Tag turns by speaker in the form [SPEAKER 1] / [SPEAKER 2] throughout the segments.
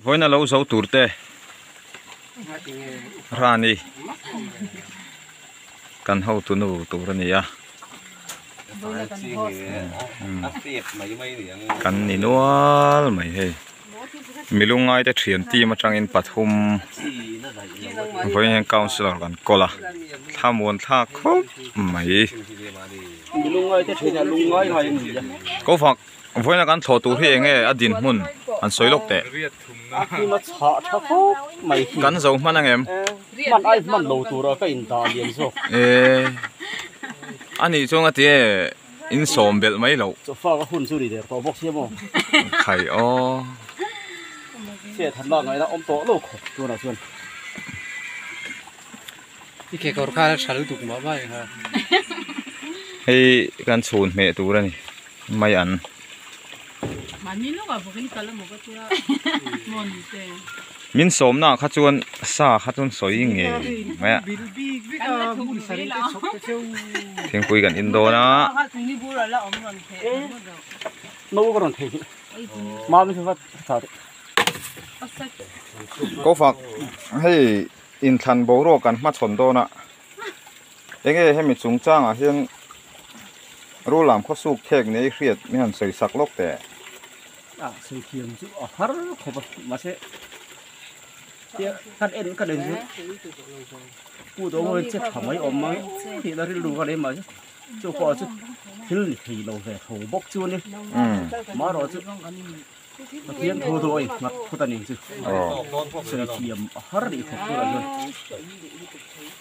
[SPEAKER 1] Vawiina lo zo tur te Rani kan hotu nu tur a ni a kan ni nual mai hei milungai te thian team atangin pathum vawiin hian councellor kan kawl a thlamuan thlak khawp mai ko fak. Vawiina kan thlawh tur hi enge a dinhmun an sawi lawk teh.
[SPEAKER 2] A hnim a chhah tha khawp mai hi.
[SPEAKER 1] Kan zo hman angem?
[SPEAKER 2] Hman ai hman lo tura ka in dah lian zawk.
[SPEAKER 1] E a nih chuan a ti e in sawm belh mai loh.
[SPEAKER 2] Chawfa ka hun chu ni der tawh bawk sia maw.
[SPEAKER 1] Khai aw.
[SPEAKER 2] Chet han lak ngaihna awm tawh lo khawp tunah chuan.
[SPEAKER 3] I kekawr kha a tha lutuk mah mah e kha.
[SPEAKER 1] Hei kan chhun hmeh tur a ni mai an. Min sawmna ah kha chuan sa kha chuan sawi ngei mai a. Thingpui kan in dawn a. Ko fak hei. Inthlan boruak kan hmachhawn dawn a, enge hemi chungchangah hian Rulam khawsuk khek nei hriat mi han sawi sak lawk teh.
[SPEAKER 2] A sawi thiam chu a har khawp a, mahse kan en kan en chu pu dawng ho hian che tha mai awm mang e tih na rilru ka nei mahse chu pawh chu thil ni thei lo ve tho bawk chu a ni marawh chu. Pathian thu chu a innghat phut a ni chu. Sawi thiam a har rih khawp tunah chuan.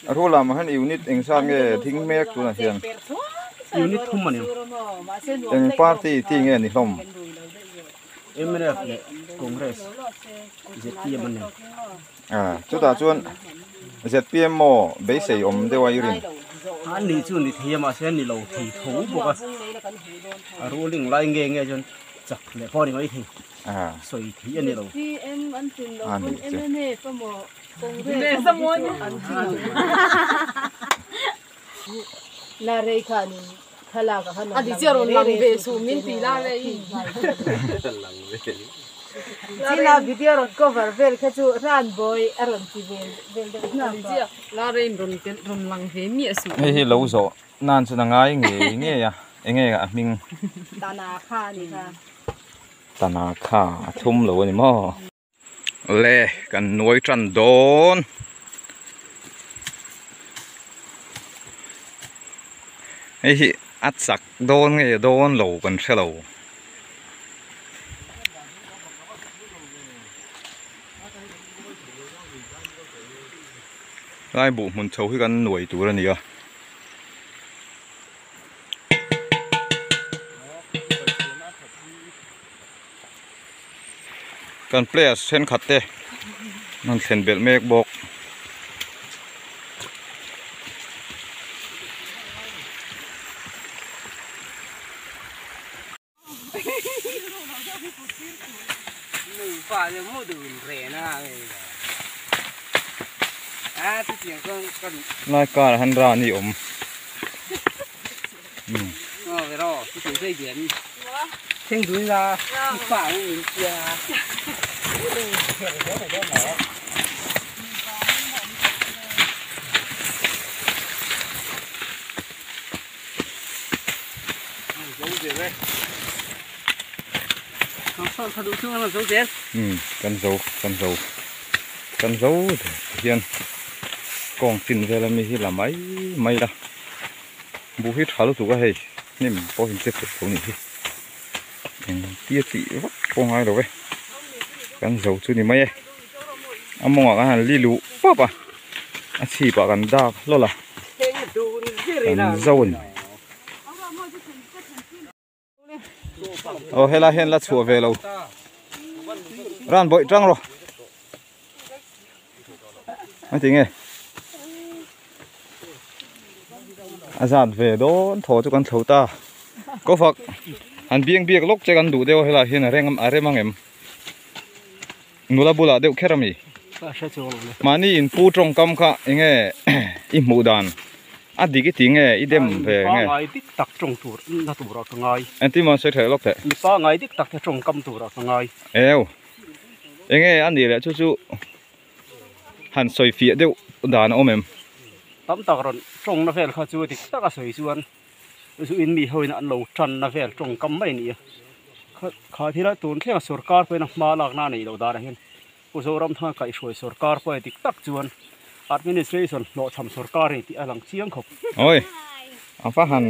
[SPEAKER 1] A thu lamah hian unit eng zat nge ding mek tunah hian?
[SPEAKER 2] Unit thum a ni.
[SPEAKER 1] Eng party ti nge ni hlawm?
[SPEAKER 2] Mnf leh Congress, zpm an ni.
[SPEAKER 1] Chutah chuan zpm maw beisei awm deuh a i rin?
[SPEAKER 2] An nih chu ni thei a mahse ni lo thei tho bawk a. A ruling lai nge nge chuan. Chak leh pawh a ni mai thei, sawi theih a ni lo.
[SPEAKER 1] A nih chu. Hei hi lo zawh Nan chuan a ngai ngei ngei a, enge a hming? Tanakha a thlum lo a ni maw? Le kan nuai tan dawn. Hei hi a chak dawn nge dawn lo kan hre lo. Lai buh hmun chho hi kan nuai tur a ni a. Kan players thenkhat te an thlen belh mek bawk. Lai kar ah hian ran hi a awm Umm kan zo kan zo kan zo hian kawng chin vel ami hi la mai mai la buh hi tha lutuk a hei hnim pawh hi che fek tho nih hi engtia tih vak pawh ngai lo e kan zo chu ni mai e a mawngah kan han li luh pap a a chhip ah kan dak hlawlh a kan zo a ni. Aw helai hian la chhuah ve lo ran bawih tang rawh a ti nge a zat ve dawn thaw chu kan thlo ta ko fak an biang biak lawk che kan duh deuh a helai hian a reng a rem ang em nula bulah deuh kher ami mahni in pu tawngkam kha enge i hmuh dan. A dik i ti nge i dem ve nge?
[SPEAKER 2] Mipa ngai dik tak tawng tur na turah ka ngai.
[SPEAKER 1] Engtin maw an sawi tha lawk teh?
[SPEAKER 2] Mipa ngai dik tak te tawng kam turah ka ngai.
[SPEAKER 1] Eu. Enge a nih leh chu chu han sawi fiah deuh dan a awm em?
[SPEAKER 2] Tam tak rawn tawngna vel kha chu dik taka sawi chuan zu in mi hoin an lo tanna vel tawngkam mai a ni a. Kha thila tun thlenga sorkar pawhin a hma lakna a neih loh danah hian Pu Zoramthanga kaihhruai sorkar pawh dik tak chuan administration hlawhchham sorkar a ni tih a lang chiang khawp.
[SPEAKER 1] Awi, a va han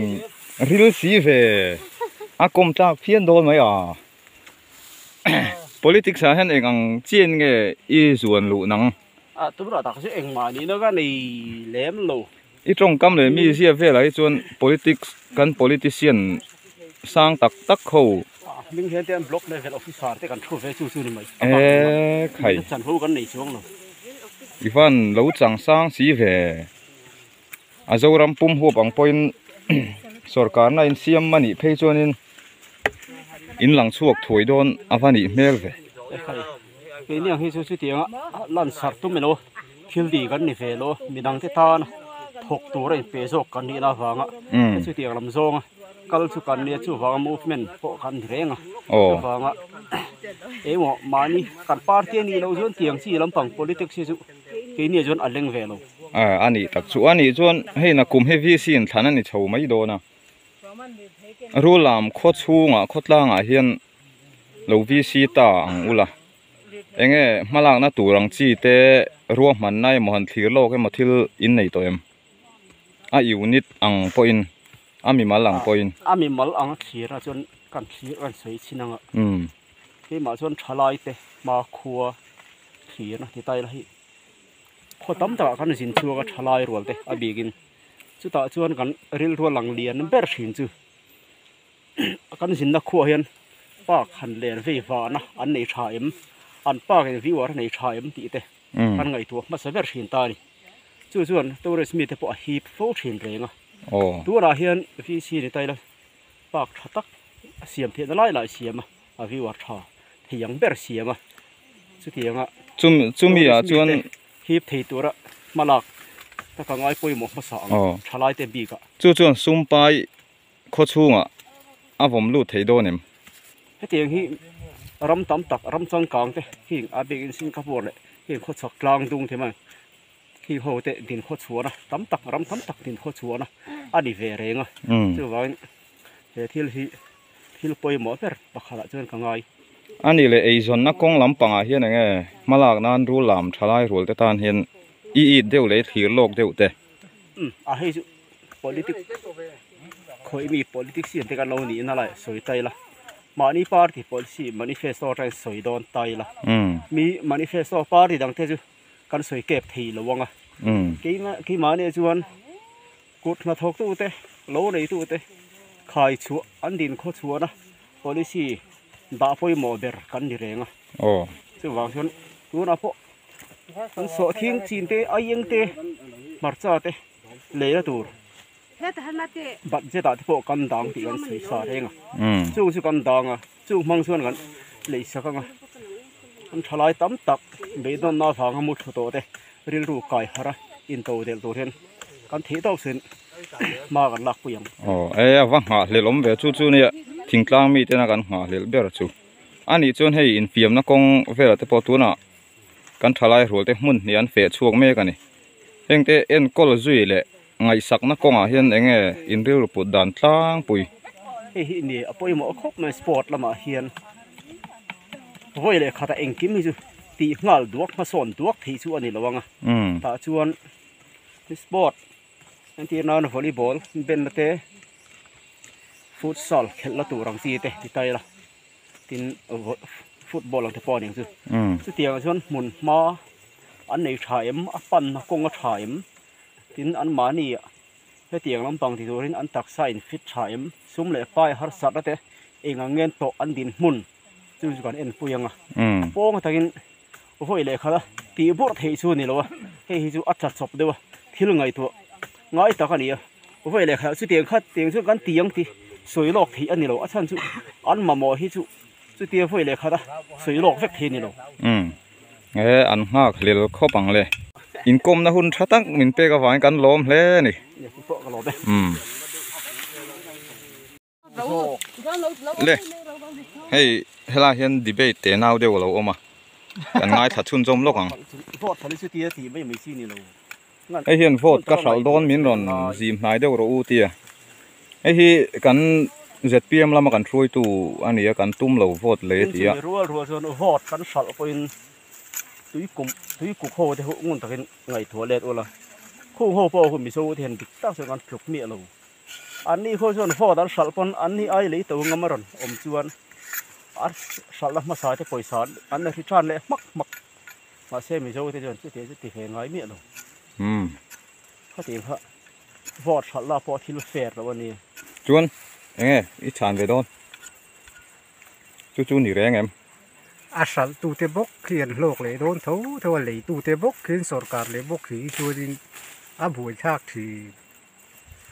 [SPEAKER 1] ril si ve, a kawm tlak phian dawn mai a. Politics ah hian eng ang chian nge i zuan luh nang?
[SPEAKER 2] A tunah tak chu engmah nihna ka nei lem lo.
[SPEAKER 1] I tawngkam leh mi zia velah hi chuan politics kan politician sang tak tak ho.
[SPEAKER 2] Hming hian te an block level officer te kan thu ve chu chu ni mai.
[SPEAKER 1] E khai.
[SPEAKER 2] Chan ho kan nei chuang lo.
[SPEAKER 1] I van lo chang sang si ve. A Zoram pum huap ang pawhin sorkarna in siam a nih phei chuanin in lang chhuak thuai dawn a va nih hmel ve.
[SPEAKER 2] E khai. Keini ang hi chu chutianga lan sarh tum ilo. Thil tih kan ni ve lo, midangte tan thawk tur a inpe zawk kan nihna avanga chutiang lam zawnga kal chu kan nia chuvanga movement pawh kan ni reng a, chuvanga engemaw mahni kan party a nih loh chuan tiang chi lampang politics hi chu keini ah chuan a leng ve lo.
[SPEAKER 1] A nih tak chu a nih chuan hei nakum hi VC in thlan a ni chho mai dawn a, Rulam khaw chhungah khawtlangah hian lo VC ta ang ula. Enge hmalakna tur ang chi te ruahmanna emaw han thlir lawk emaw thil in nei tawh em? A unit ang pawhin, a mimal ang pawhin.
[SPEAKER 2] A mimal ang a thlir a chuan kan thlir kan sawi chin anga. Keimah chuan thalai te hmakhua thlirna ti ta ila hei khaw tam takah kan zin chhuak a thalai rual te a bikin chutah chuan kan rilru a lang lian ber thin chu. Kan zinna khuaah hian park han len vei vahna an nei tha em, an park in viewer a nei tha em tih te kan ngaihtuah hmasa ber thin ta a ni. Chu chuan tourist mite pawh a hip fo thin reng a. Tunah hian VC ni ta ila park tha tak a siam theihna lai lai siam a, a viewer tha thei ang ber siam a. Chutianga
[SPEAKER 1] tourist mite
[SPEAKER 2] hip thei tura hmalak taka ngai pawimawh hmasa ang thalaite bikah.
[SPEAKER 1] Chu chuan sumpai Khaw chhungah a vawm lut thei dawn em?
[SPEAKER 2] Hetiang hi ram tam tak, ram changkang te heng a bikin Singapore leh heng khawchhak tlang dung te mai khi ho te din khaw chhuahna tam tak, ram tam tak din khaw chhuahna a ni ve reng a. Chuvangin he thil hi thil pawimawh ber pakhatah chuan ka ngai.
[SPEAKER 1] A nih leh eizawnna kawng lampangah hian enge hmalak nan rul lam thalai rual te tan hian i it deuh leh i thlir lawk deuh te.
[SPEAKER 2] A hei chu politic khawih mi politics hi te kan lo nih na lai sawi ta ila mahni party policy manifesto atangin sawi dawn ta ila mi manifesto party dang te chu kan sawi kep thei lo ang a keima keimahni chuan kut hnathawk tu te lo nei tu te khai chhuah an din khaw chhuahna policy dah pawimawh ber kan ni reng a chuvang chuan tunah pawh. An sawhthing chin te aieng te hmarcha te leina tur budget ah te pawh kan dang tih kan sawi sa reng a chung chu kan dang a chung hmang chuan kan lei sak ang a an thalai tam tak beidawnna avanga mu thu tawh te rilru kai harh a into delh tur hian kan theih tawk chuan hma kan lak pui ang.
[SPEAKER 1] Aw e a va nghahhlelh awm ve chu chu nia thingtlang mite na kan nghahhlelh ber chu a nih chuan hei infiamna kawng velah te pawh tunah Kan thalai rual te hmun hnih an feh chhuak mek a ni. Hengte enkawl zui leh ngaihsakna kawngah hian eng nge in rilru put dan tlangpui?
[SPEAKER 2] Hei hi ni a pawimawh khawp mai sport lamah hian vawi leh khatah engkim hi chu tih nghal duak hmasawn duak theih chu a ni lo ang a. Tah chuan sport entir nan volleyball benna te futsal khelhna tur ang chi te ti ta ila. Tin football ang te pawh a ni ang chu. Chutiang ah chuan hmun hma an nei tha em, a panna kawng a tha em, tin anmahni hetiang lampang ti turin an taksa in fit tha em, sum leh pai harsatna te eng ang ngen tawh an dinhmun chu chu kan enpui ang a. Pawng atangin vawi leh khat a tih bawrh theih chu a ni lo a, hei hi chu a tla chawp deuh a, thil ngaihtuah ngai tak a ni a, vawi leh khat ah chutiang khat tiang chuan kan ti ang tih sawi lawk theih a ni lo, a chhan chu an mamawh hi chu chutia vawi leh khat a sawi lawk vek thei a ni lo.
[SPEAKER 1] Umm e an nghak hlel khawp ang le. Inkawmna hun tha tak min pek avangin kan lawm hle a ni. Umm. Le hei helai hian debate te nau deuh a lo awm a. Kan ngaithla chhunzawm lawk ang.
[SPEAKER 2] Vote hralh hi chutia tih mai mai chi ni lo.
[SPEAKER 1] Hei hian vote ka hralh dawn min rawn zim hnai deuh rawh u tia. Hei hi kan ZPM lama kan hruaitu a ni a, kan tum lo vote lei a ti a.
[SPEAKER 2] Chumi rual rual chuan vote kan hralh pawhin tui kum tui kuk ho te huh ngun takin ngaihtuah let ula. Khung ho pawh hu Mizo te hian dik tak chuan kan tluk miah lo. Anni khaw chuan vote an hralh pawn anni ai lei to ngam a rawn awm chuan a hralhna hmasa te pawisa an la hri tan leh hmak hmak. Mahse Mizo te chuan chuti chu ti ve ngai miah lo.
[SPEAKER 1] Umm.
[SPEAKER 2] Khatiang kha vote hralh la pawh thil fair lo a ni.
[SPEAKER 1] Chuan enge i chhan ve dawn? Chu chu ni reng em?
[SPEAKER 3] A hralh tute bawk khi an hlawk leh dawn tho tho a, lei tute bawk khian sawrkar leh bawk khi chuanin a buaithlak thin.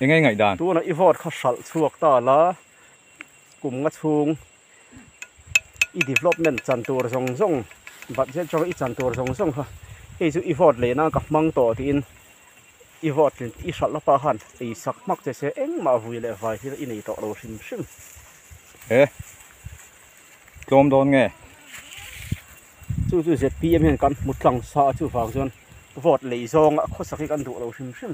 [SPEAKER 1] Enge i ngaihdan?
[SPEAKER 2] Tunah i vote kha hralh chhuak ta la, kum nga chhung i development chan tur zawng zawng budget atanga i chan tur zawng zawng kha hei chu i vote leh nan ka hmang tawh tiin i vote tlin i hralh lapa khan ei sak hmak che se engmah vui leh vai thil i nei tawh lo hrim hrim.
[SPEAKER 1] He tlawm dawn nge?
[SPEAKER 2] Chu chu zpm hian kan hmu tlang sa a chuvang chuan vote lei zawnga khawsak hi kan duh lo hrim hrim.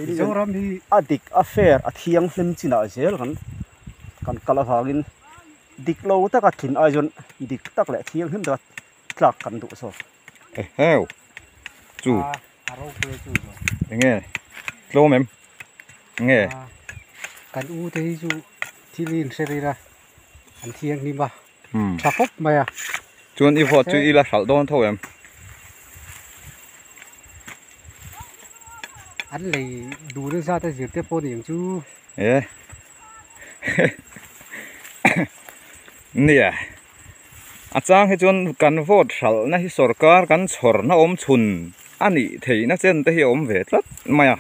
[SPEAKER 3] Mizoram hi
[SPEAKER 2] a dik a fair a thianghlim chinah zel kan kan kal avangin dik lo taka tlin ai chuan dik tak leh thianghlim taka tlak kan duh zawk.
[SPEAKER 1] Eheu chu enge tlawm em nge
[SPEAKER 3] kan u te hi chu thil hi an hre ril a an thianghlim a tha khawp mai a.
[SPEAKER 1] Chuan i vote chu i la hralh dawn tho em?
[SPEAKER 3] An lei duh nasa te zir te pawh ni ang chu.
[SPEAKER 1] E Nia a chang hi chuan kan vote hralhna hi sorkar kan chhawrna awm chhun a nih theihna chen te hi a awm ve tlat mai a.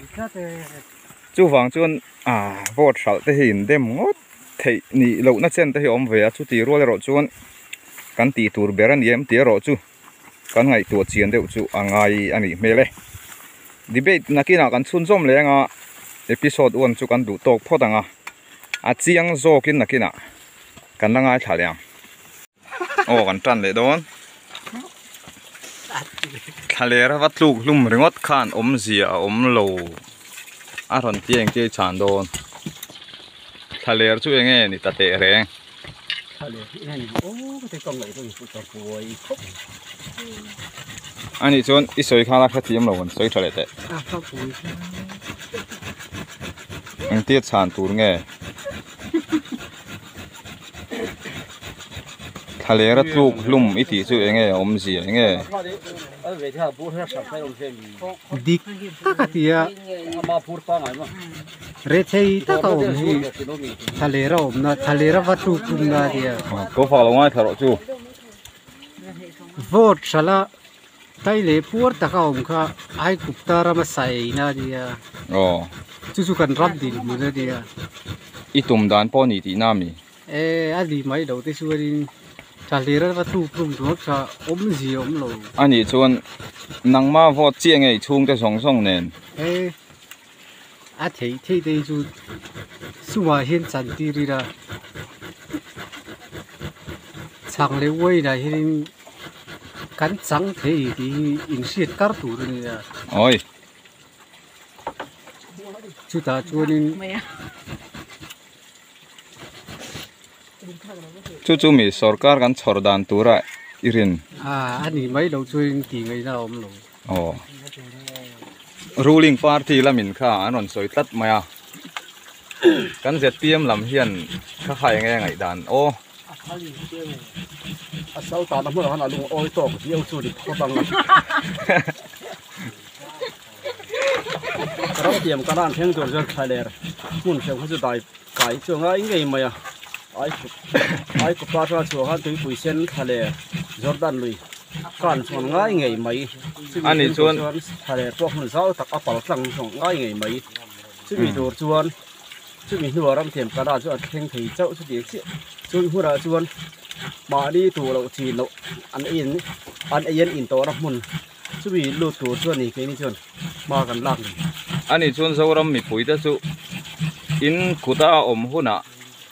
[SPEAKER 1] Chuvang chuan ah vote hralh te hi in dem ngawt theih nih lohna chen te hi a awm ve a chuti rual erawh chuan kan tih tur ber a ni em tih erawh chu kan ngaihtuah chian deuh chu a ngai a nih hmel e. Debate nakinah kan chhunzawm leh anga episode one chu kan duh tawk phawt ang a, a chiang zawkin nakinah kan la ngaithla leh ang. Aw kan tan leh dawn. Thlalera va tluk hlum ringawt khan awmzia a awm lo a rawn ti engti a chhan dawn. Thlaler chu enge ni ta teh reng. Ani chuan i sawi khan a hrethiam lo an sawi tha leh teh. Engtia chhan tur nge? Thlalera tluk hlum i tih chu enge awmzia enge?
[SPEAKER 3] Dik tak a ti a. Rethei tak a awm hi thlaler a awmna thlaler a va tluk tumna a nia.
[SPEAKER 1] Ko fak lo ngaithla rawh chu.
[SPEAKER 3] Vote hralh a tai leh puar tak a awm kha Aigupta rama sa eina a nia.
[SPEAKER 1] Aw.
[SPEAKER 3] Chu chu kan ram dinhmun a nia.
[SPEAKER 1] I tum dan pawh a ni tihna a mi?
[SPEAKER 3] E a ni mai lo te chuanin thlaler a va tluk tum tur kha awmzia awm lo.
[SPEAKER 1] A nih chuan nangma vote chiah nge i chhungte zawng zawng nen?
[SPEAKER 3] E. A theih theih te hi chu chungah hian chan tir ila chhang leh uainah hianin kan chang thei tih hi inhriat kar tur a ni a.
[SPEAKER 1] Awi.
[SPEAKER 3] Chutah chuanin.
[SPEAKER 1] Chu chu mi sorkar kan chhawr dan tura i rin.
[SPEAKER 3] A a ni mai lo chuanin tih ngaihna a awm lo.
[SPEAKER 1] Aw. Ruling party lamin kha an rawn sawi tlat mai a. Kan ZPM lam hian kha kha enge a ngaihdan aw.
[SPEAKER 2] A sal tan a hmunah khan a lung awi tawk viau chu ni phawt ang a. Ram tiam kan an thleng tur chuan thlaler hmun hreuh kha chu dai kai chu a ngai ngei mai a. Aikupa atanga chhuah khan tuipui sen thlaler Jordan lui khan chuan ngai ngei mai. Chumi thleng tur chuan thlaler pawh hmun zau tak a pal tlang chuan ngai ngei mai. Chumi tur chuan chumi hnuah ram thiam kana chu an thleng thei chauh chuti chiah. Chumi hmunah chuan mahni tur loh chin loh an eiin an ei an intawhna hmun. Chumi lut tur chuan ni keini chuan hma kan lak ni.
[SPEAKER 1] Ani chuan Zoram mipuite chu in kuta a awm hunah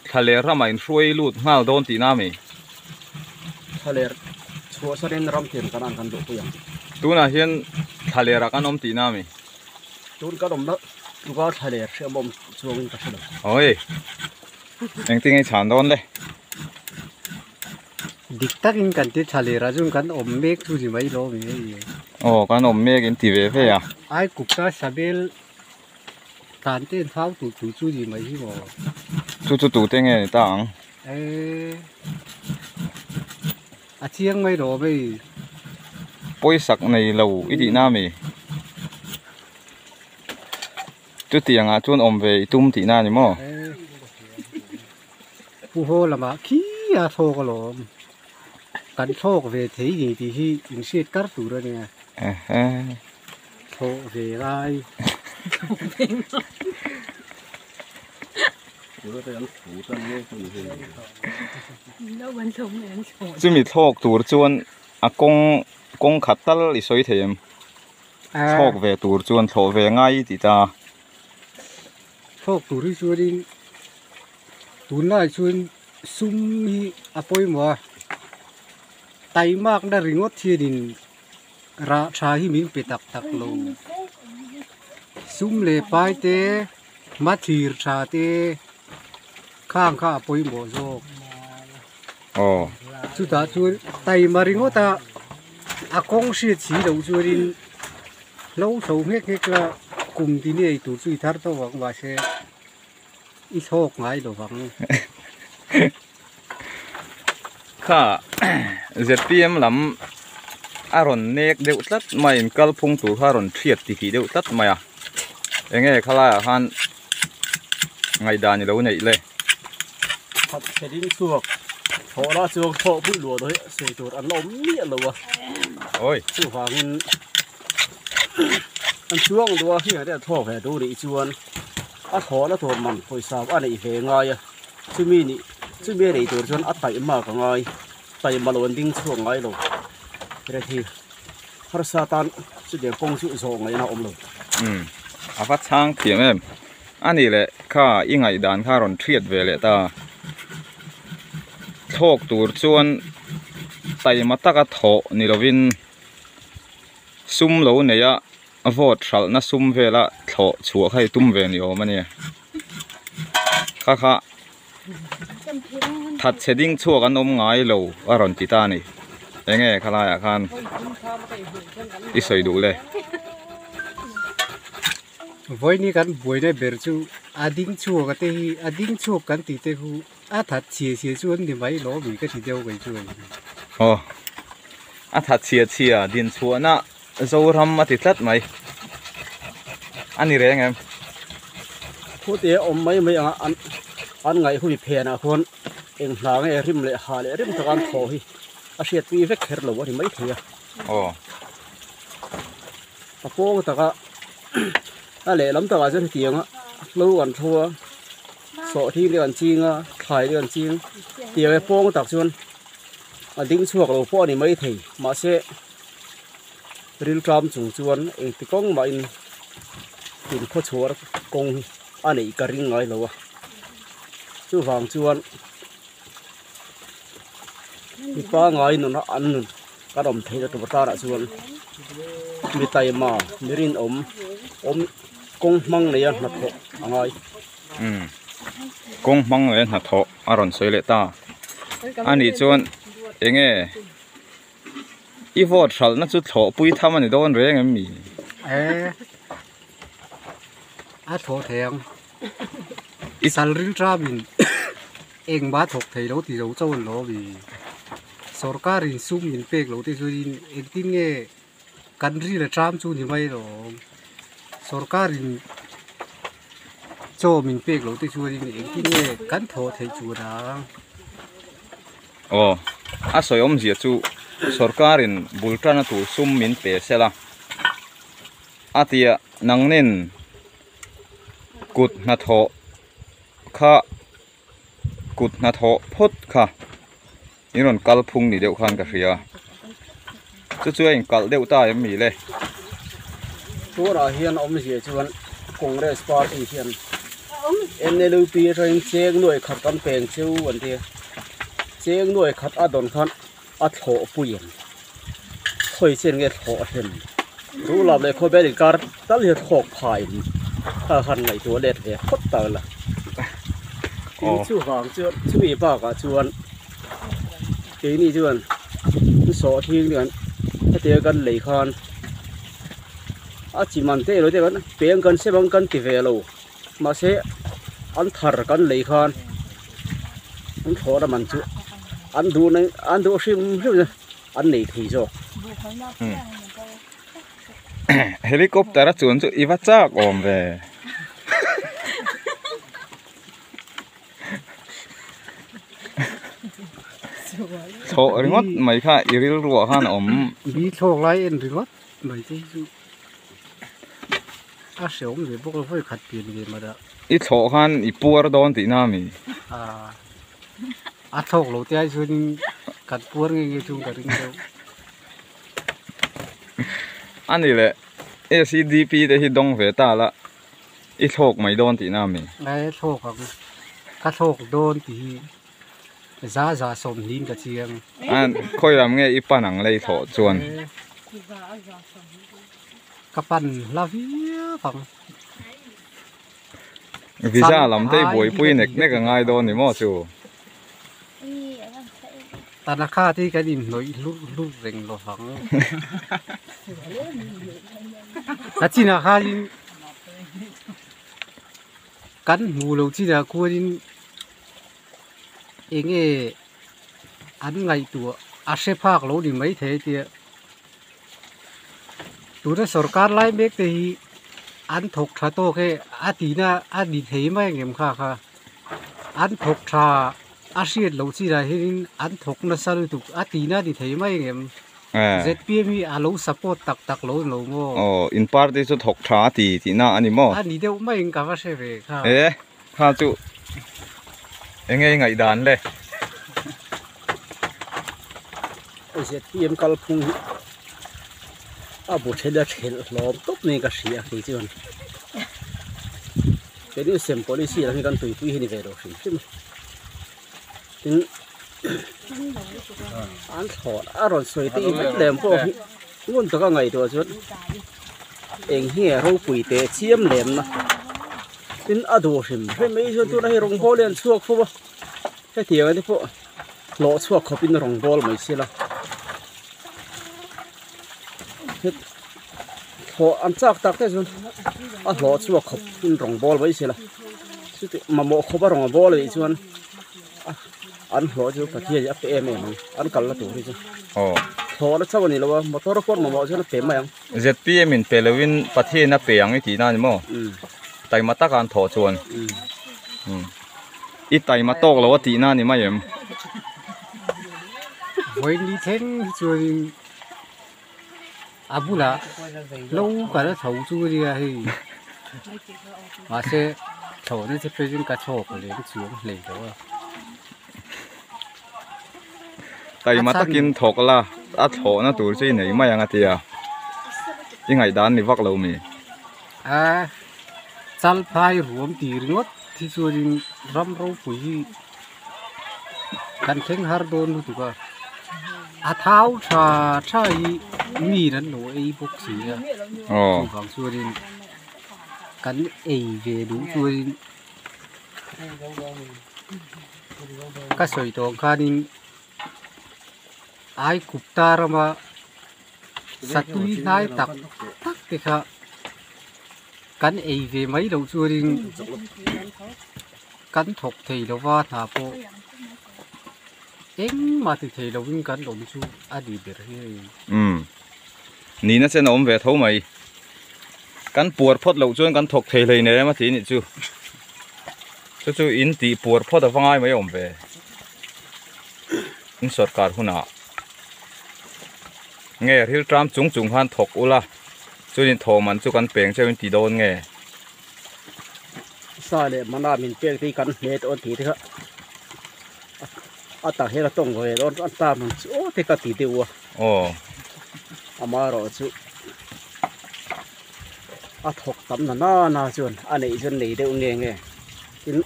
[SPEAKER 1] thlaler ramah in hruai lut nghal dawn tihna a mi?
[SPEAKER 2] Thlaler Chhuahsanin ramtiang kan an kan duhpui ang.
[SPEAKER 1] Tunah hian thlaler ah kan awm tihna a mi?
[SPEAKER 2] Tun kan awmna tluka thlaler hriam awm chuangin ka hre lo.
[SPEAKER 1] Oi! Engtin nge i chhan dawn le?
[SPEAKER 3] Dik takin kan ti thlaler ah chuan kan awm mek chu ni mai lo mi hei.
[SPEAKER 1] Aw kan awm mek in ti ve ve a.
[SPEAKER 3] Ai kupta sabel tlan te an thau tur tur chu ni mai hi maw.
[SPEAKER 1] Chu chu tute nge ni ta ang?
[SPEAKER 3] Eee a chiang mai lo hei.
[SPEAKER 1] Pawisak nei lo i tihna a mi? Chutiang ah chuan awm ve i tum tihna a ni maw?
[SPEAKER 3] Eee Pu haw lamah khi a thlawk alawm. Kan thlawk ve thei ni tih hi inhriat kar tur a nia.
[SPEAKER 1] Ehe.
[SPEAKER 3] Thlawh ve lai.
[SPEAKER 1] Chumi thlawk tur chuan a kawng kawng khat tal i sawi thei em? Thlawk ve tur chuan thlawh ve ngai i ti ta.
[SPEAKER 3] Thlawk tur hi chuanin tunlai chuan sum hi a pawimawh a, taimakna ringawt hianin Rah tha hi min pe tak tak lo. Sum leh pai te, hmathlir tha te khang kha a pawimawh zawk.
[SPEAKER 1] Aw.
[SPEAKER 3] Chutah chuan taima ringawt a, a kawng hriat si loh chuanin hlo thlo nghek nghek la kum tini ei tur chu i thar tawh ang mahse i thlawk ngai lo vang.
[SPEAKER 1] Kha zpm lam a rawn nek deuh tlat mai in kalphung tur kha a rawn thiat ti tih deuh tlat mai a enge khalaiah khan ngaihdan ilo neih le.
[SPEAKER 2] Khat chhe ding chhuak thawh la chuang thawh pui luah daih sawi tur an la awm miah lo a.
[SPEAKER 1] Oi.
[SPEAKER 2] Chuvangin an chuang duh a heng te an thawk ve duh nih chuan a thawhna tur man pawisa a neih ve ngai a. Chumi nih chumi a neih tur chuan a taihmak a ngai taihma lo an ding chhuak ngai lo rethi harsa tan chutiang kawng chu zawh ngaihna a awm lo.
[SPEAKER 1] Umm a va chhang thiam em a nih leh kha i ngaihdan kha a rawn thiat ve leh ta thlawk tur chuan taima taka thawh ni lovin sum lo neia vote hralhna sum vela thlawh chhuah kha i tum ve ni awm a nia. Kha kha that chhe ding chhuak an awm ngai lo a rawn ti ta a ni enge khalai ah khan i sawi duh le.
[SPEAKER 3] Vawiini kan buaina ber chu a ding chhuak a te hi a ding chhuak kan tih te khu a that chhia chhia chu an ni mai lo ami ka ti deuh kei chuan.
[SPEAKER 1] Aw a that chhia chhia din chhuahna Zoram a ti tlat mai. A ni reng em?
[SPEAKER 2] Khute awm mai mai anga an an ngaih hui phenah khuan eng hna nge rim leh ha leh rim taka an thaw hi a hriatpui vek kher lo a ni maithei a.
[SPEAKER 1] Aw.
[SPEAKER 2] A pawng taka a lehlam takah chuan hetianga hlo an tho a, sawhthing te kan ching a, thlai te kan ching tiang e pawng tak chuan a ding chhuak lo pawh a ni maithei mahse. Rilṭam chung chuan engti kawng mahin in khawchhuar kawng hi a neih ka ring ngai lo a, chuvang chuan mi pangngai nuna an nun kan awm theihna tur tanah chuan mi taima mi rinawm awm kawng hmang neia hnathawh a ngai.
[SPEAKER 1] Umm kawng hmang neia hnathawh a rawn sawi leh ta a nih chuan enge. I vote hralhna chu thlawhpui tham a ni dawn reng em mi?
[SPEAKER 3] E, a thlawh thei ang. I sal ril tramin engmah thawk thei lo ti zo chauh an lo mi. Sorkarin sum min pek lo te chuanin engtin nge kan ril a tram chu ni mai lo awm. Sorkarin chaw min pek lo te chuanin engtin nge kan thawh theih chuan ang.
[SPEAKER 1] Aw, a sawi awmzia chu sorkarin bul tana tur sum min pe sela a tia nangnin kut hnathawh kha kut hnathawh phawt kha in rawn kal phung ni deuh khan ka hria chu chu a inkalh deuh ta em mi le.
[SPEAKER 2] Tunah hian awmzia chuan Congress party hian NLUP atangin cheng nuai khat kan peng cheu an ti a, cheng nuai khat a dawn khan a thlawhpui ang. Khawi chen nge thlawh hlem Ruhlam leh Khawbel inkar tal hi thlawk phain kha khan ngaihtuah let ve phawt ta la. Tin chuvang chuan chumi bakah chuan keini chuan sawhthing te kan hetiang kan lei khan a chi man te ilo te kan peng kan sem ang kan ti ve lo mahse an thar kan lei khan an thlawhna man chu an duh an duh hrim hrim a. an nei thei zawk.
[SPEAKER 1] Helicopter a chuan chu i va chak awm ve. Thlawh ringawt mai kha i rilruah khan a awm.
[SPEAKER 3] Bi thlawk lai en ringawt mai te hi chu a hrehawm ve bawk a vawi khat pian ve mah dah.
[SPEAKER 1] I thlawh khan i puar dawn tihna a mi?
[SPEAKER 3] A thlawk lo te ai chuanin kan puar nge nge chung ka ring deuh.
[SPEAKER 1] Ani leh ACDP te hi dawng ve ta la i thlawk mai dawn tihna a mi?
[SPEAKER 3] Ngai thlawk ang. Ka thlawk dawn tih hi za za sawmhnih in ka chiang.
[SPEAKER 1] A khawi lam nge i pan ang lei thlawh chuan?
[SPEAKER 3] Ka pan hla viau ang.
[SPEAKER 1] Visa lam te i buaipui nek nek a ngai dawn ni maw chu?
[SPEAKER 3] Tanakha te hi kan inhnawih hlurh hlurh reng lo vang. A chinah khanin kan hmuh loh chinah khuanin eng nge an ngaihtuah a hre phak lo ni maithei tia. Tuna sorkar lai mek te hi an thawk tha tawk e a tihna a ni thei mai ang em kha kha an thawk tha a hriat loh chinah hianin an thawk nasa lutuk a tihna a ni thei mai ang em zpm hi a lo support tak tak lo lo maw
[SPEAKER 1] aw in party chu thawk tha a ti tihna a ni maw
[SPEAKER 3] a ni deuh mai ang ka va hre ve kha
[SPEAKER 1] e kha chu eng nge i ngaihdan le.
[SPEAKER 2] Zpm kalphung hi a bu then a thelh hlawm tawp mai ka hria kei chuan keini sem policy lam hi kan tuipui hi ni ve lo hrim hrim a tin an thlawh a rawn sawi te in lem pawh hi ngun taka ngaihtuah chuan eng hi nge ropui teh chiam lem na tin a duh hrim hrim mai chuan tuna hei rawngbawl hi an chhuak fo a hetiang te pawh. Hlawh chhuak khawpin rawn bawl mai se la, hlawh an chak tak te chuan a hlawh chhuak khawpin rawn bawl mai se la, chuti mamawh khawp a rawn bawl anih chuan an hlawh chu Pathian in a pe em em ang an kalna tur hi chu hlawhna chauh a ni lo a motor pawh mamawh chuan a pe mai ang.
[SPEAKER 1] Zpm in pe loin Pathian a pe ang i tihna a ni maw? Taima taka an thawh chuan. I taima tawk lo a tihna a ni mai em?
[SPEAKER 3] Vawiin ni thleng hi chuanin a bulah lo kal a tho chu a nia hei mahse thlawhna che phei chuan ka chhawk lem chuang hlei lo a.
[SPEAKER 1] Taima takin thawk la a thlawhna tur chu i nei mai ang a tia i ngaihdan ni vak lo mi?
[SPEAKER 3] A chalphai ruam tih ringawt. Thi chuanin ram ropui hi kan thleng har dawn lutuk a, a thau tha tha hi mi an lo ei bawk si a, chuvang chuanin kan ei ve duh chuanin ka sawi tawh ang khanin Aikupta rama satui hnai tak tak te kha. Kan ei ve mai loh chuanin kan thawk thei lo va hna pawh engmah ti thei lovin kan awm chu a ni ber hi hei.
[SPEAKER 1] Umm nihna chen a awm ve tho mai. Kan puar phawt loh chuan kan thawk thei hlei nem a ti nih chu. Chu chu in tih puar phawt a va ngai mai awm ve. In sawrkar hunah nge rilṭam chung chung khan thawk ula. Chuanin thawm an chu kan peng cheuhin ti dawn nge?
[SPEAKER 2] Sa leh mana min pek te hi kan hne dawn tih te kha a tak hian a tawng ve dawn a tam ang chu aw te ka ti deuh a.
[SPEAKER 1] Aw.
[SPEAKER 2] Amaherawh chu a thawk tam na na na chuan a neih chuan nei deuh nge nge tin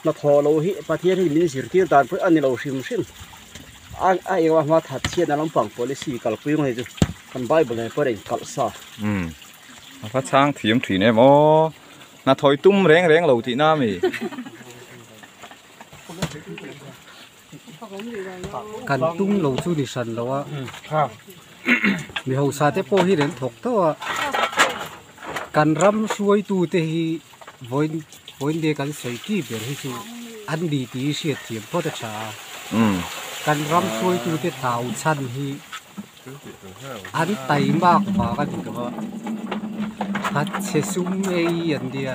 [SPEAKER 2] hnathawh loh hi Pathian hi min zirtir dan pawh a ni lo hrim hrim. A a engah hma that chhiatna lampang policy kalpui ang hei chu kan bible nen pawh a inkalh sa.
[SPEAKER 1] Umm a va chhang thiam thin em aw hnathawih tum reng reng lo tihna a mi.
[SPEAKER 3] Kan tum lo chu ni hran lo a mi hausa te pawh hi an thawk tho a kan ram hruaitu te hi vawiin vawiin te kan sawi ki ber hi chu an ni tih hi hriat thiam phawt a tha a kan ram hruaitu te thau chhan hi an taimak vang a ni lo a hachhe sum ei an nia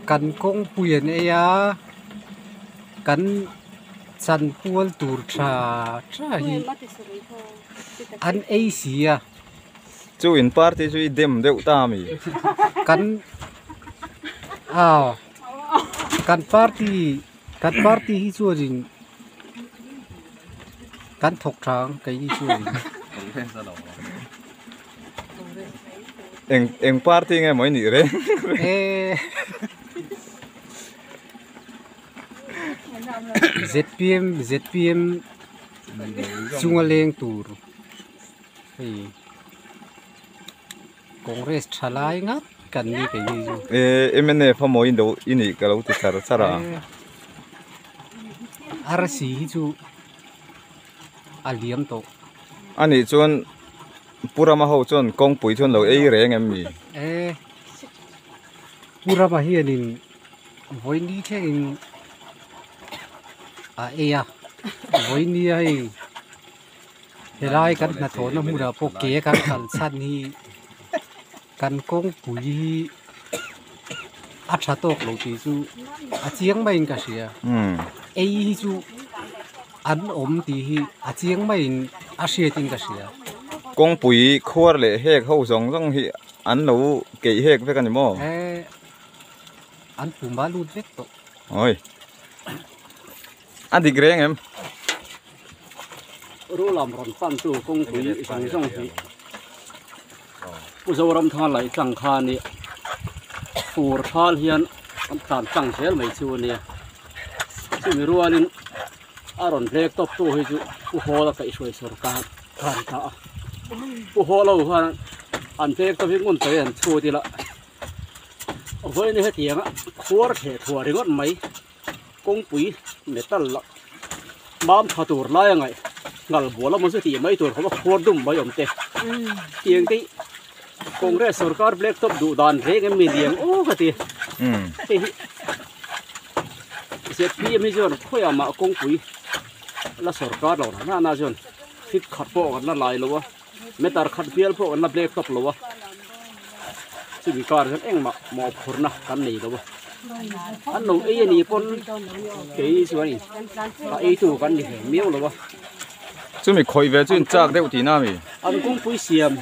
[SPEAKER 3] kan kawngpui an ei a. Kan chanpual tur tha tha hi an ei si a.
[SPEAKER 1] Chu in party chu i dem deuh ta ami?
[SPEAKER 3] Kan aw kan party kan party hi chuanin kan thawk tha ang keini chuanin.
[SPEAKER 1] Eng eng party nge maw i nih reng reng?
[SPEAKER 3] E. ZPM ZPM chunga leng tur hei Congress tha lai ngat kan ni kei ni chu.
[SPEAKER 1] E MNF a maw i lo i nih ka lo ti char char a.
[SPEAKER 3] Arsi hi chu a liam tawh.
[SPEAKER 1] A nih chuan Pu Rama ho chuan kawngpui chuan lo ei reng em mi?
[SPEAKER 3] E Pu Rama hianin Vawiini thlengin a ei a, vawiini a hei helai kan hnathawhna hmunah pawh ke kan kal chhan hi kan kawngpui hi a tha tawk lo tih chu a chiang maiin ka hria ei hi chu an awm tih hi a chiang maiin a hriatin ka hria.
[SPEAKER 1] Kawngpui khuar leh hek ho zawng zawng hi an lo keih hek vek a ni maw?
[SPEAKER 3] An pum a lut vek tawh.
[SPEAKER 1] Oi. A dik reng em?
[SPEAKER 2] Rulam rawn pan tu kawngpui zawng zawng hi Pu Zoramthanga laih tlang kha a nia. Fur thal hian an tlan tlang zel mai chu a nia. Chumi rualin a rawn hlek tawp tu hi chu Pu Hawla kaihhruai sawrkar kha a ni ta a. Pu Hawla ho khan an hlek tawp hi ngun takin an chhut ila. Vawiin hetianga khuar theh thuah ringawt mai kawngpui metal lah mam tha tur lai a ngaih nghal bual emaw chu tih mai tur khawp a khuar dum mai awm te tiang te hi Congress sorkar black top duh dan reng em mi liang aw ka ti hei hi zpm hi chuan khawiah mah kawngpui la sorkar lo na na chuan fit khat pawh kan la lai lo a. Meter khat bial pawh kan la black top lo a, chumi kar hian engmah mawhphurhna kan nei lo a, an lo ei a nih pawn kei chuanin a eitu kan ni ve miau lo a.
[SPEAKER 1] Chumi khawih ve chu in chak deuh tihna a mi?
[SPEAKER 2] An kawngpui siam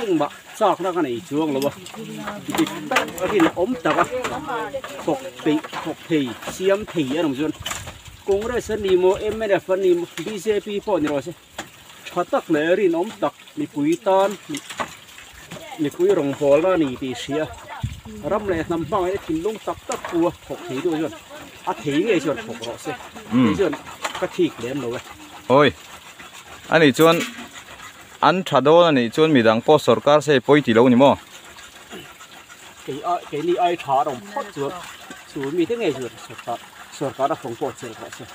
[SPEAKER 2] engmah chakna ka nei chuang lo a, dik tak rinawm taka thawk peih thawk thei siam thei a awm chuan Congress a ni maw mnf a ni maw bjp pawh ni rawh se. Tha tak leh rinawm tak mipui tan mipui rawngbawlna a ni tih hria ram leh hnam hmangaih a thinlung tak tak pu a thawk thei duh chuan a thei ngei chuan thawk rawh se kei chuan ka thik lem lo e.
[SPEAKER 1] Awi ani chuan an tha dawn a nih chuan midang pawh sawrkar se pawi ti lo ni maw?
[SPEAKER 2] Kei a keini ai tha a awm phawt chuan chu mite ngei chuan sawrkar sawrkar a fawng pawh chelh rawh se.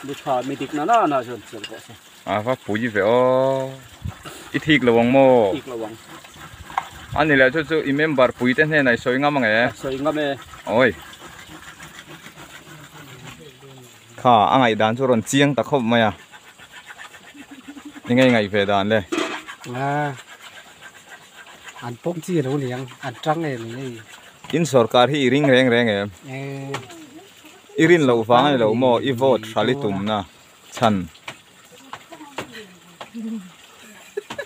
[SPEAKER 2] Mi tha mi dik na na na chuan chelh rawh se.
[SPEAKER 1] A va pui ve aw. I thik lo ang maw?
[SPEAKER 2] Thik lo ang.
[SPEAKER 1] A ni leh chu chu i member pui te hnenah i sawi ngam ang e?
[SPEAKER 2] Sawi ngam e.
[SPEAKER 1] Awi. Kha a ngaihdan chu rawn chiang ta khawp mai a. Enge i ngaih ve dan le?
[SPEAKER 3] A an pawm chi lo ni ang an tang em hei.
[SPEAKER 1] In sorkar hi i ring reng reng em?
[SPEAKER 3] E.
[SPEAKER 1] I rin loh vang a ni lo maw i vote hral i tumna chhan.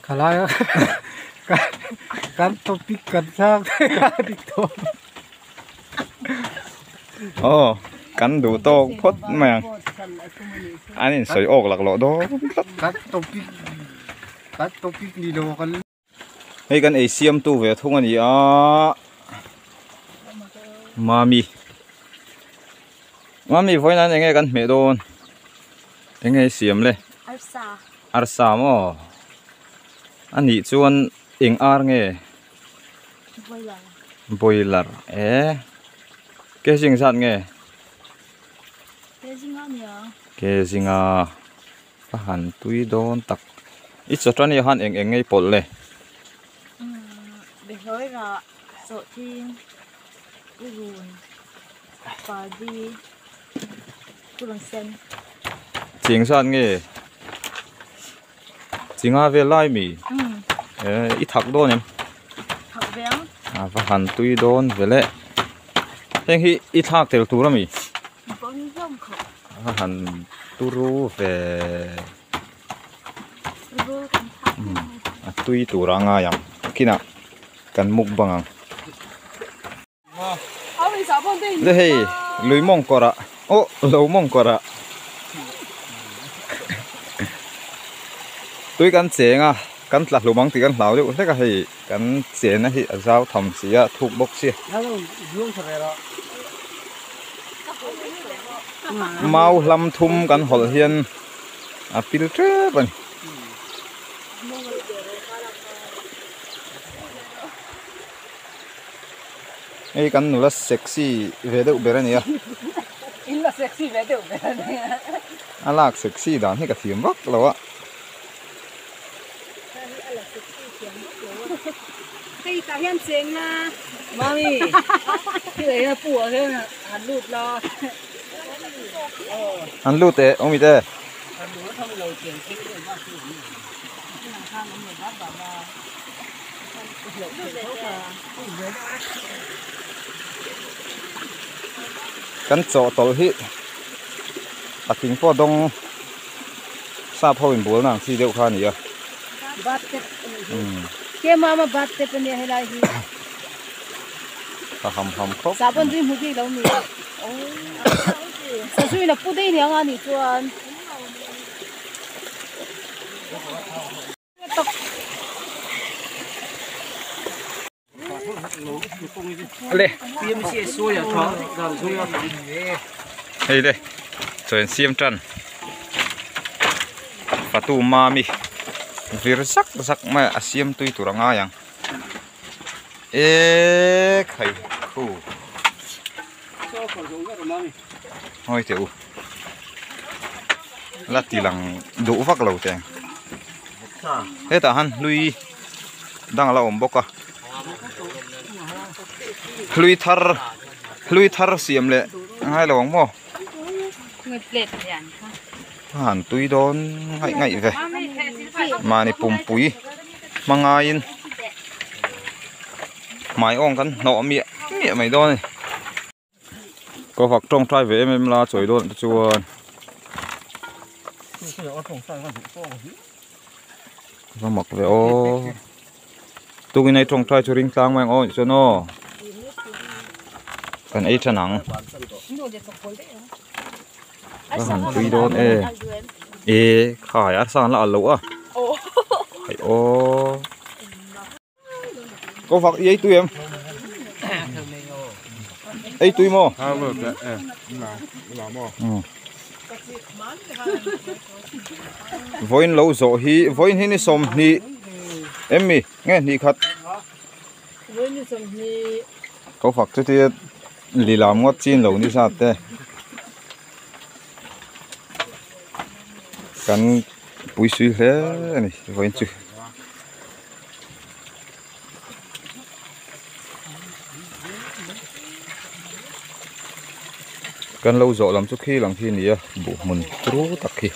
[SPEAKER 3] Khalai a kan topic kan thlak a dik tawh.
[SPEAKER 1] Aw kan duh tawk phawt mai ang. An insawi awk laklawh dawn tlat.
[SPEAKER 3] Kan topic kan topic ni lo kan.
[SPEAKER 1] Hei kan ei siamtu ve thung a ni a mami Mami vawiin enge kan hmeh dawn enge i siam le
[SPEAKER 4] arsa
[SPEAKER 1] arsa maw anih chuan eng ar nge
[SPEAKER 4] boiler
[SPEAKER 1] boiler e ke zing zat nge
[SPEAKER 4] ke zinga nia
[SPEAKER 1] ke zinga ka han tui dawn tak i chawṭani ah khan eng eng nge i pawlh le
[SPEAKER 4] behlawi rah sawhthing urun pardi purun sen
[SPEAKER 1] ching zat nge chinga vel lai mi e i thak dawn em
[SPEAKER 4] thak veng
[SPEAKER 1] a va han tui dawn vele heng hi i thlak tel tur ami
[SPEAKER 4] bon zawm kho
[SPEAKER 1] a han turu ve
[SPEAKER 4] rul kan thak
[SPEAKER 1] a tui tur a ngai ang kinah kan mukbang ang le hei lui mawng kawrah aw lo mawng kawrah tui kan cheng a kan tla hlum ang tih kan hlau deuh hlek a hei kan chen na hi a zau tham si a thuk bawk si mau hlam thum kan hawlh hian a pil tep a ni. Hei kan nula sexy ve deuh ber a ni a.
[SPEAKER 5] Inla sexy ve deuh ber a ni a.
[SPEAKER 1] A lak sexy dan hi ka thiam vak lo a.
[SPEAKER 5] Hei tah hian cheng la. Mami, thil ei na pu ah hian han lut la.
[SPEAKER 1] Han lut eh, awm i te. Kan chaw tawlh hi patling pawh dawng sap ho in bual na ang chi deuh kha a ni a. Ka ham ham khawp. Le hei le chaw in siam tan patu mami vir zak zak mai a siam tui tur a ngai ang e khai khu hawi teh u la ti lang duh vak lo teng hetah han hlui dang a la awm bawk a hlui thar hlui thar siam leh ngai lo ang maw a han tui dawn ngaih ngaih ve mahni pumpui hmangaiin hmai awng kan hnawh miah miah mai dawn a ni. Ka fak tawngtai ve em em la chawi dawn te chuan va mak ve aw tukin ei tawngtai chu ring tlang mai ang aw chuan aw kan ei than ang ka han tui dawn e e khai arsa an la al lo a khai aw. Ko fak i ei tui em? Ei tui maw? Vawiin lo zawh hi vawiin hi ni sawmhnih em mi nge hnih khat? Ko fak chutia lilam ngawt chin lo ni zat te kan pui sui hle a ni vawiin chu. Kan lo zawh lam chu khi lang khi a ni a buh hmun turu tak khi.